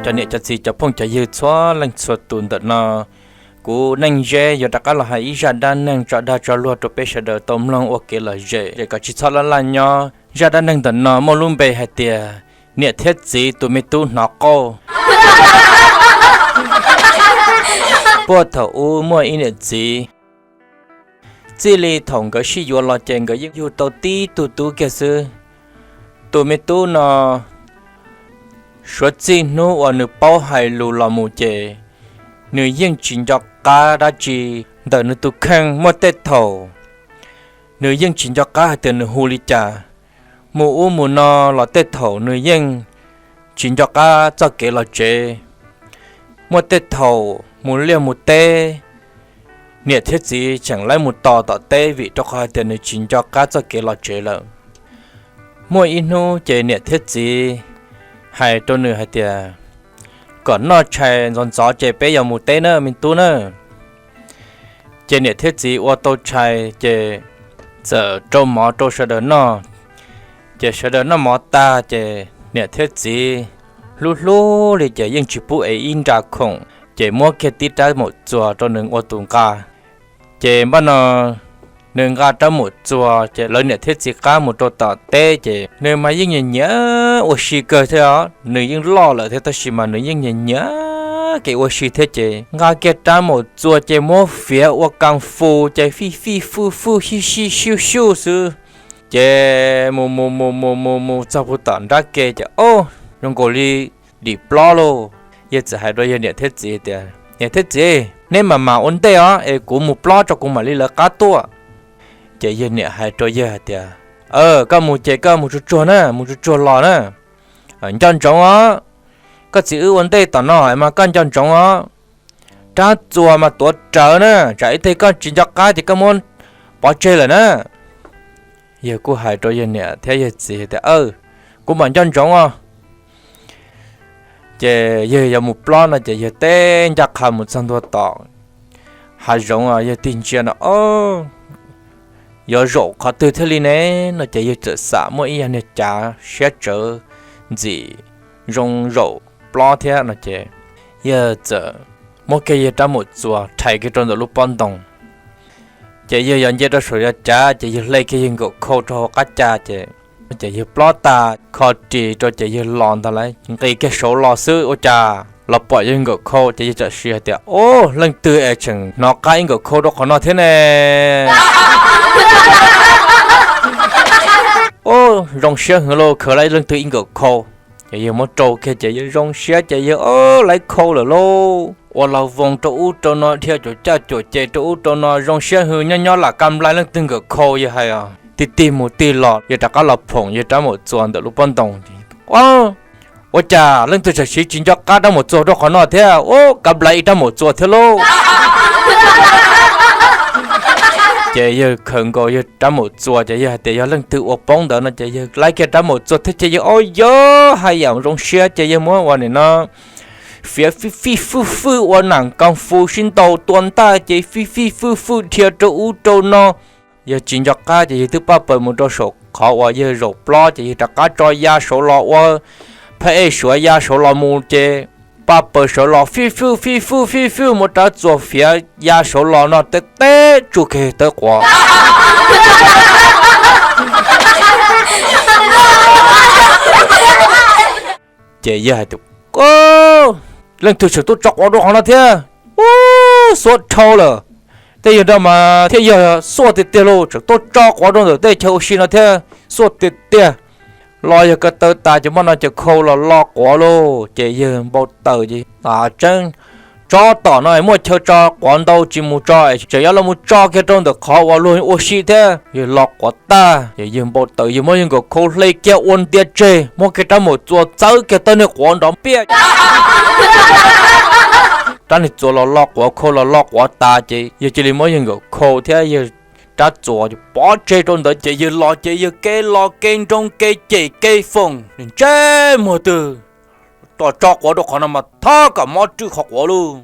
Cov niam cov txiv cov phooj cov ywg txhua leej txhua tus ntawm no, kuv Neej Zeb yuav rov qab los hais ib zaj dab neeg tso dag tso luag rau peb sawv daws tau mloog ua kev lom zem es kom tsis txhob laj laj nyob. Zaj dab neeg ntawm no muaj lub npe hais tias niam thiab txiv tus me tub hnov qauj. Puag thaum ub muaj ib niam txiv, txij li thaum nkawd sib yuav los ces nkawd yeej yug tau tib tug tub kiag xwb. Tus me tub no suav txij hnub uas nws paub hais lus los mus ces nws yeej tsis nco qab dab tsi ntawm nws tus kheej. Muaj tej thaum nws yeej tsis nco qab hais tias nws hu li cas, mus ub mus no los tej thaum nws yeej tsis nco qab txoj kev los tsev. Muaj tej thaum mus liaj mus teb, niam thiab txiv tseem laib mus tos tom teb vim rau qhov hais tias nws tsis nco qab txoj kev los tsev lawm. Muaj ib hnub ces niam thiab txiv hais rau nws hais tias kom noj tshais ntxov ntxov ces peb yuav mus teb na me tub na. Ces niam thiab txiv ua tau tshais ces txawm rau mov rau sawv daws noj. Ces sawv daws noj mov tag ces niam thiab txiv hlub hlub li ces yeej tsis pub ev ib nra khoom, ces muab kiag tib rab maum txuas rau nws ua tus nqa. Ces npaj no nws nqa rab maum txuas ces lawv niam thiab txiv qab mus rau tom teb ces nws mas yeej nyiam nyiam ua si kawg thiab os. Nws yeej loj lawm thiab tab sis mas nws yeej nyiam nyiam kev ua si thiab ces nqa kiag rab maum txuas ces muab fiav ua kas fus ces fij fij fwj fwj xyuj xyuj xyuj xyuj xwb. Ces mus mus mus mus mus mus txog puag tom nrab ke ces ob, zoo nkaus li dim plob lauj. Yawg txawm hais rau yawg niam thiab txiv tias, Niam thiab txiv, neb mam mam ua ntej os es kuv mus plob tso kuv mam li lawv qab tuaj. Ces yawg niam hais rau yawg hais tias, Koj mus ces koj mus tsuag tsuag na, mus tsuag tsuag los na. Nco ntsoov os, koj txiv wb ua ntej tom no mas koj nco ntsoov os. Rab txuas mas tuav rawv na, tsam ib teg koj tsis nco qab ces koj muab pov tseg lawm na. Yawg kuj hais rau yawg niam thiab yawg txiv tias, Kuv mam nco ntsoov os. Ces yawg yuav mus plob no ces yawg teb ncaj qha mus txog ntua tom hav zoov, yawg tig ntsia no, Ob, yuav zaum qhov twg thiaj li ne? No ces yawg txawm xam muaj ib yav niag cav siab tsawv ntxim zoo zaum plob thiab no ces yawg txawm muab kiag yawg rab maum txuas rhais kiag rau ntawm lub pob ntoo. Ces yawg yuav nce rau saum yawg cav ces yawg hle kiag yawg nkaum khau rau hauv qab cas ces, ces yawg plob tas kho ris rau ces yawg los ntag lauj, nqis kiag saud los xwb ua cas los pom yawg nkaum khau ces yawg txawm siv hais tias, Ob, leej twg es tseem hnov qab ib nkaum khau rau qhov no thiab ne? Ob, zoo siab heev lauj, khaws lawm leej twg ib nkaum khau. Ces yawg muab rau kiag ces yawg zoo siab ces yawg, Ob, lawv khau lawm lauj. Ua lag voos rau ub rau no, dhia cuam caj cuam ces rau ub rau no, zoo siab heev, nyob nyob lam ka nplai leej twg nkaum khau. Yawg hais os, tig tig mus tig los yawg rov qab los phoom yawg rab maum txuas ntawm lub pob ntoo. Ua cas leej twg tseem siv tsis nco qab rab maum txuas rau qhov no thiab? Ub, ka nplai ib rab maum txuas thiab lauj. Ces yawg khaws nkaus yawg rab maum txuas ces yawg hais tias yog leej twg ua poob ntawd no ces yawg laib kiag rab maum txuas thiab ces yawg, Ob, yawg haj yam zoo siab ces yawg muab ua nim no fiav fij fij fwj fwj ua nam kas fus sib ntaus tua ntaj ces fij fij fwj fwj dhia rau ub rau no. Yawg tsis nco qab ces yawg twb paj paws mus rau saum qhov uas yawg zaum plob ces yawg rov qab tso ya saud los ua phab ej suav ya saud los mus ces paj paws sawv los fij fwj fij fwj fij fwj mus rab txuas fiav ya saud los no teb teb tsuj kiag tawb quav. Ces yawg hais tias, Leej twg tseem tuaj tso quav rau qhov no thiab? Ub, xuav dhau lawm. Tej yawg no mas thiaj yog xuaj tiag tiag lauj, tseem tuaj tso quav rau ntawm tej chaw ua si no thiab, xuaj tiag tiag. Los yawg ko taw tas ces hmo no ces khau los lo quav lauj, ces yawg npau taws ces tseeb tsob tom no muaj chaw tso quav ntau tsis mus tso, tseem yuav los mus tso kiag rau ntawm qhov uas luag ua si thiab. Yawg lo quav tag ces yawg npau taws, yawg muab yawg nkaum khau hle kiag ua ntia tseg, muab kiag rab maum txuas txawb kiag tawb niag quav nrov npiaj. Rab niag txuas los lo quav, khau los lo quav tas ces yawg cia li muab yawg nkaum khau thiab yawg rab txuas pov tseg rau ntawd ces yawg los ces yawg kev los kev nroo kev cem kev foom, ntsej muag twg tso quav rau qhov no mas thov kom mob rwj qhov quav lauj.